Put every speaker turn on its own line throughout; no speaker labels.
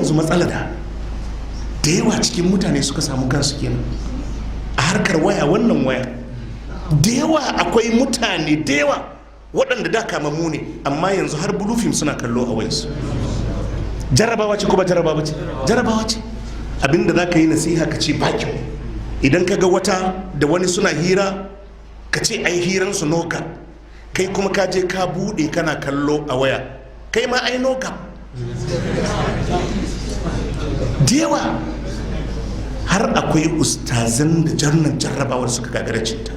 yanzu matsala da da yawa cikin mutane suka samu kansu kenan a harkar waya. Wannan waya, da yawa akwai mutane da yawa waɗanda da kamammu ne, amma yanzu har blue film suna kallo a wayansu. Jarrabawa ce ko ba jarrabawa ce? Jarrabawa ce. Abinda za ka yi nasiha, ka ce ba kyau. Idan ka ga wata da wani suna hira, ka ce ai hiransu noka. Kai kuma ka je ka buɗe kana kallo a waya, kai ma ai noka. Da yawa har akwai ustazan da jarnan jarrabawar suka gagara cinta.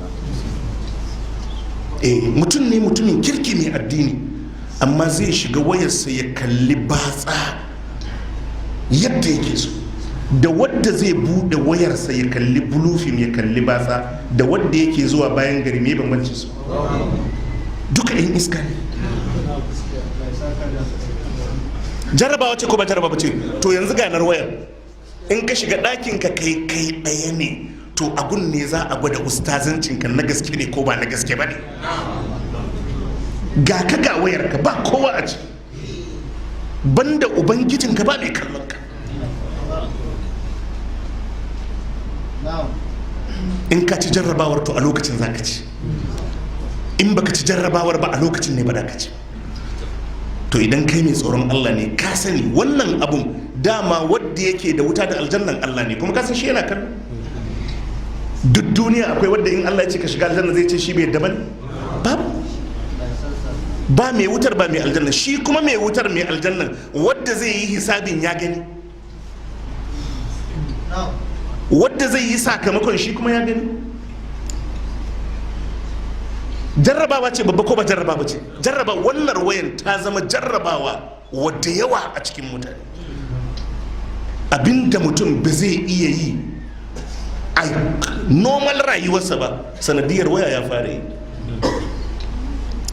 Eh, mutum ne mutumin kirki mai addini, amma zai shiga wayarsa ya kalli batsa yadda yake so. Da wadda zai bude wayarsa ya kalli blue film, ya kalli batsa, da wadda yake zuwa bayan gari, me bambanci su? Duka yan iska ne. Jarrabawa ce ko ba jarrabawa ce? To yanzu ganar wayar, in ka shiga ɗakin ka kai kai ɗaya ne, to agun ne za a gwada ustazancinka na gaske ne ko ba na gaske ba ne. Ga ka ga wayarka, ba kowa a ci banda ubangijinka, ba mai kallon ka. In ka ci jarrabawar, to a lokacin za ka ci. In baka ci jarrabawar ba, a lokacin ne ba da ka ci. To idan kai mai tsoron Allah ne, ka sani wannan abun dama wadda yake da wuta da aljannan Allah ne, kuma ka san shi yana kallo. Duk duniya akwai wadda in Allah ya ce ka shiga aljanna zai ce shi bai yadda bane? Babu. Ba mai wutar, ba mai aljanna. Shi kuma mai wutar, mai aljannan, wadda zai yi hisabin ya gani, wadda zai yi sakamakon shi kuma ya gani. Jarrabawa ce babba ko ba jarrabawa ce? Jarraba. Wannan wayan ta zama jarrabawa wadda yawa a cikin mutane. Abinda mutum ba zai iya yi a normal rayuwarsa ba, sanadiyar waya ya fara yi,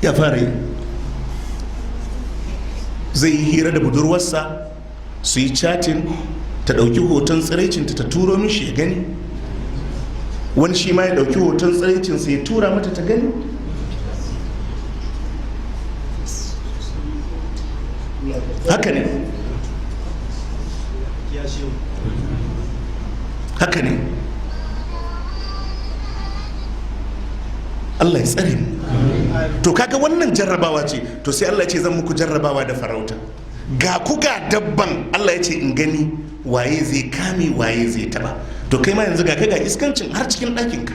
ya fara yi. Zai yi hira da budurwarsa, su yi chatting, ta ɗauki hoton tsiraicinta ta turo mishi ya gani. Wani shi ma ya ɗauki hoton tsiraicinsa ya tura mata ta gani. Haka ne, haka ne. Allah ya tsare mu. To kaga wannan jarrabawa ce. To sai Allah ya ce zan muku jarrabawa da farauta, ga ku ga dabban. Allah ya ce in gani waye zai kame, waye zai taba. To kai ma yanzu ga ka ga iskancin har cikin ɗakinka,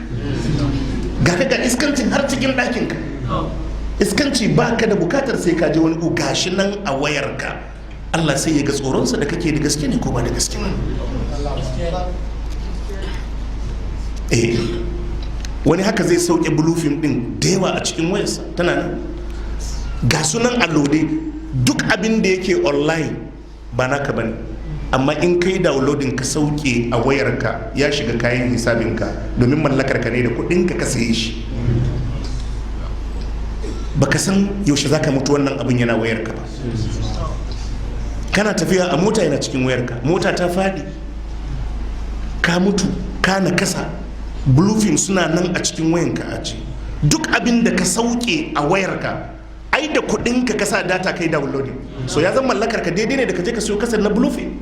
ga ka ga iskancin har cikin ɗakinka. Iskanci ba ka da bukatar sai ka je wani gu, gashi nan a wayarka. Allah sai ya ga tsoronsa da kake da gaske ne ko ba da gaske ne. Eh, wani haka zai sauke blue film din da yawa a cikin wayarsa, tana nan, ga sunan a lode. Duk abin da yake online ba naka bane, amma in kai downloading ka sauke a wayarka, ya shiga kayan hisabinka, domin mallakar ka ne, da kudinka ka saye shi. Baka san yaushe zaka mutu wannan abin yana wayarka ba. Kana tafiya a mota, yana cikin wayarka, mota ta faɗi, ka mutu, ka nakasa, blue film suna nan a cikin wayanka a ce. Duk abin da ka sauke a wayarka, ai da kudinka ka sa data kai downloading, so ya zama mallakar ka. Daidai ne da ka je ka siyo kasar na blue film.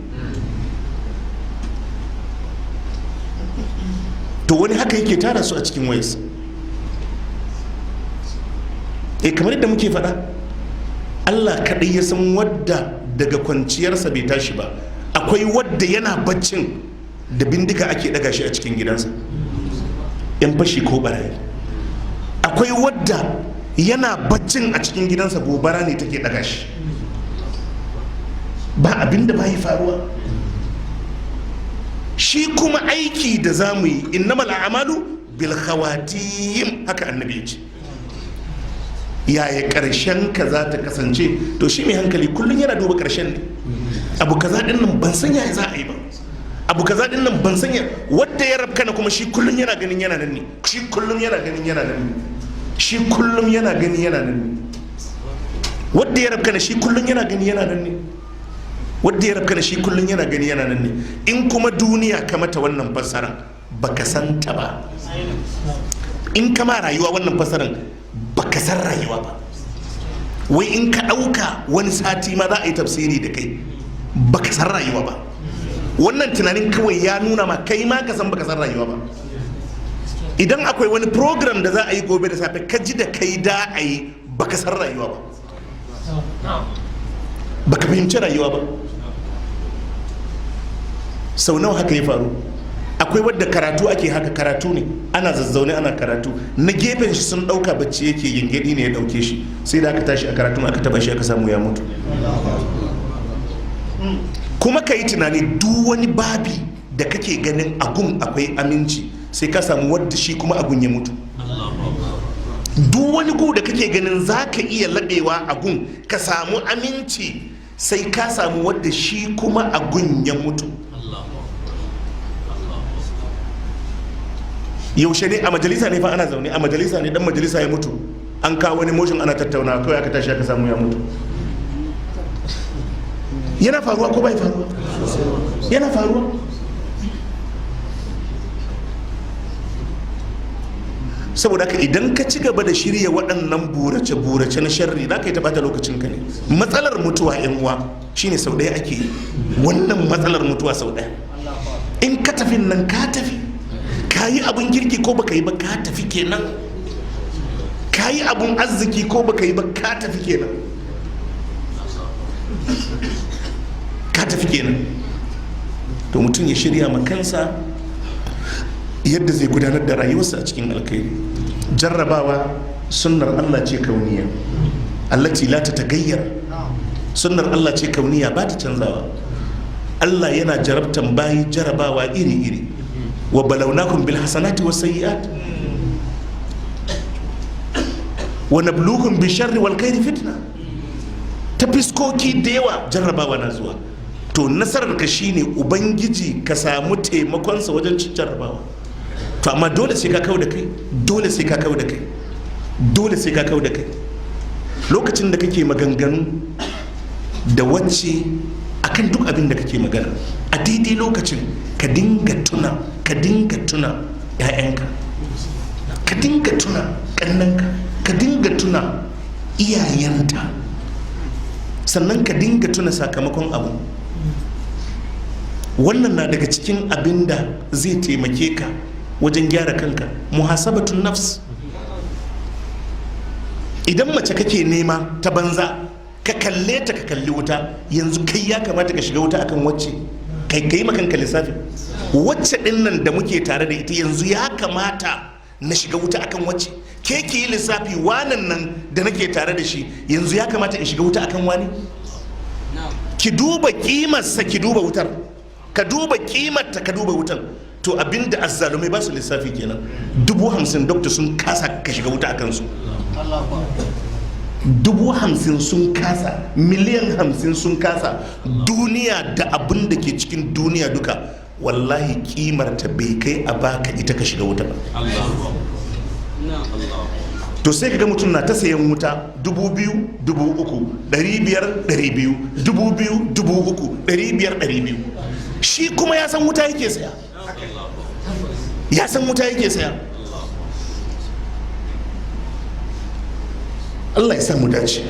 To wani haka yake tara su a cikin wayarsa. Eh, kamar yadda muke faɗa, Allah kaɗai ya san wadda daga kwanciyarsa bai tashi ba. Akwai wadda yana baccin da bindiga ake ɗaga shi a cikin gidansa, yan fashi ko barayi. Akwai wadda yana baccin a cikin gidansa gobara ne take ɗaga shi. Ba abin da bai faruwa. Shi kuma aiki da za mu yi, innamal a'malu bil khawatim, haka annabi ya ce. Yaya karshen ka za ta kasance? To shi mai hankali kullum yana duba karshen ne. Abu kaza din nan ban san yaya za a yi ba, abu kaza din nan ban san ya. Wanda ya rabka na kuma, shi kullum yana ganin yana nan ne, shi kullum yana ganin yana nan ne, shi kullum yana ganin yana nan ne. Wanda ya rabka na, shi kullum yana gani yana nan ne. Wanda ya rabka na, shi kullum yana gani yana nan ne. In kuma duniya ka mata wannan fassara, baka san ta ba. In kama rayuwa wannan fassaran, baka san rayuwa ba. Wai in ka ɗauka wani sati ma za a yi tafsiri da kai, Baka san rayuwa ba. Wannan tunanin kawai ya nuna ma kai ma ka san baka san rayuwa ba. Idan akwai wani program da za a yi gobe da safe, ka ji da kai da a yi, baka san rayuwa ba, baka fahimci rayuwa ba. Sau nawa haka ya faru? Akwai wadda karatu ake haka, karatu ne, ana zazzaune ana karatu, na gefen shi sun dauka bacci yake, gingedi ne ya dauke shi. Sai da aka tashi a karatu aka taba shi, aka samu ya mutu. Kuma ka yi tunani, duk wani babi da kake ganin agun akwai aminci, sai ka samu wadda shi kuma agun ya mutu. Duk wani gu da kake ganin za ka iya laɓewa agun ka samu aminci, sai ka samu wadda shi kuma agun ya mutu. Yaushe ne a majalisa ne fa, ana zaune a majalisa ne, dan majalisa ya mutu. An kawo wani motion ana tattauna, kawai aka tashi aka samu ya mutu. Yana faruwa ko bai faruwa? Yana faruwa. Saboda haka idan ka ci gaba da shirya waɗannan burace-burace na sharri, za ka yi ta ɓata lokacin ka ne. Matsalar mutuwa, yan uwa, shine sau ɗaya ake yi wannan matsalar mutuwa, sau ɗaya. In ka tafi nan ka tafi, ka yi abun kirki ko baka yi ba, ka tafi kenan. Ka yi abun arziki ko baka yi ba, ka tafi kenan, ka tafi kenan. To mutum ya shirya ma kansa yadda zai gudanar da rayuwarsa a cikin alkhairi. Jarrabawa sunnar Allah ce kauniya, allati la tatagayyar. Sunnar Allah ce kauniya, ba ta canzawa. Allah yana jarabtan bayi jarabawa iri-iri. Wa balawnakum bil hasanati was sayyi'at wa nabluukum bi sharri wal khairi fitna. Ta fiskoki da yawa jarrabawa na zuwa. To nasarar ka shine ubangiji ka samu taimakonsa wajen cin jarrabawa. To amma dole sai ka kau da kai, dole sai ka kau da kai, dole sai ka kau da kai. Lokacin da kake maganganu da wacce akan duk abin da kake magana, a daidai lokacin ka dinga tuna, ka dinga tuna 'ya'yanka, ka dinga tuna ƙannanka, ka dinga tuna iyayenta, sannan ka dinga tuna sakamakon abu. Wannan na daga cikin abin da zai taimake ka wajen gyara kanka, muhasabatun nafs. Idan mace kake nema ta banza, ka kalle ta, ka kalli wuta. Yanzu kai ya kamata ka shiga wuta akan wacce? Kai kai makanka lissafi, wacce din nan da muke tare da ita, yanzu ya kamata na shiga wuta akan wacce? Ke ki yi lissafi, wanan nan da nake tare da shi, yanzu ya kamata in shiga wuta akan wani? Ki duba kimarsa, ki duba wutar. Ka duba kimarta, ka duba wutar. To abinda azzalumai ba su lissafi kenan. 50,000, dokta, sun kasa ka shiga wuta akan su. 50,000 sun kasa, 50,000,000 sun kasa, duniya da abin da ke cikin duniya duka, wallahi kimar ta bai kai a baka ita ka shiga wuta ba. To sai ka ga mutum na ta sayan wuta, 2,000, 3,000, 500, 200, 2,000, 3,000, 500, 200. Shi kuma ya san wuta yake saya, ya san wuta yake saya. Allah ya sa mu dace.